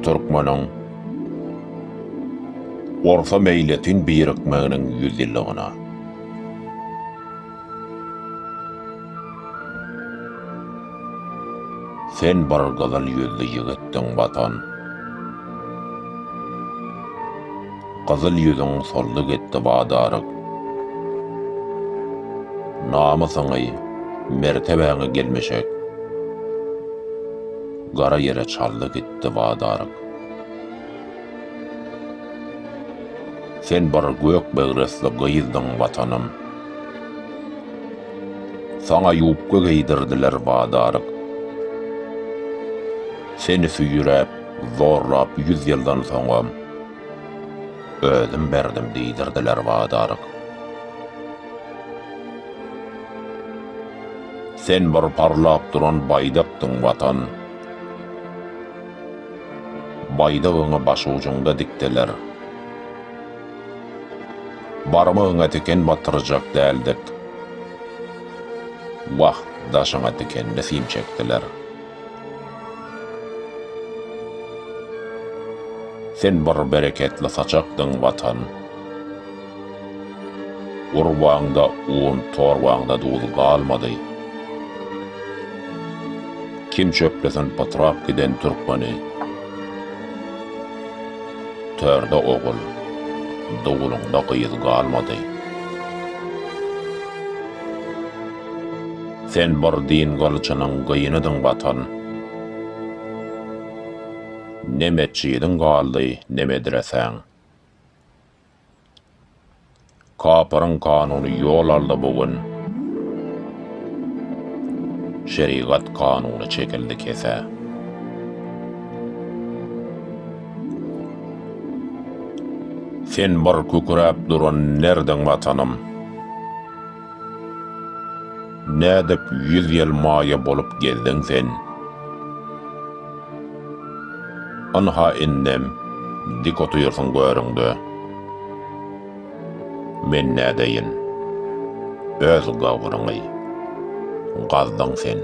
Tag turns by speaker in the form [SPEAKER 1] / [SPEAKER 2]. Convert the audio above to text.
[SPEAKER 1] Türkmeniň orsa meýletin birikmeginiň ýüzýyllygyna. Sen bir gyzyl ýüzli ýigitdiň Watan. Gyzyl ýüzüň soldy gitdi badaryk. Namysyňy, mertebäňi gelmişek. Gara ýere çaldy gitdi badaryk. Sen bir gök begresli gyzdyň Watanym. Saňa ýubka geýdirdiler badaryk. Seni süýräp, zorlap ýüz ýyldan soňam, Özüm berdim diýdirdiler badaryk. Sen bir parlap duran baýdakdyň Watan. Baýdagyňy başujuňda dikdiler. Barmagyňa tiken batyrjak däldik. Wah, daşyňa tikenli sim çekdiler. Sen bir bereketli saçakdyň, Watan. Urbaňda un, torbaňda duz galmady. Kim çöplesin pytrap giden türkmeni? Törde ogul, dowluňda gyz galmady. Sen bir din gylyjynyň gynydyň Watan. Ne metjidiň galdy, ne medresäň. Kapyryň kanuny ýol aldy bu gün. Şerigat kanuny çekildi kesä. Sen bir kükräp duran nerdiň Watanym. Nädip ýüz ýyl maýa bolup gezdiň sen? Ynha indem dik otyrsyň görüňde. Men nädeýin? Öz gabryňy gazdyň sen.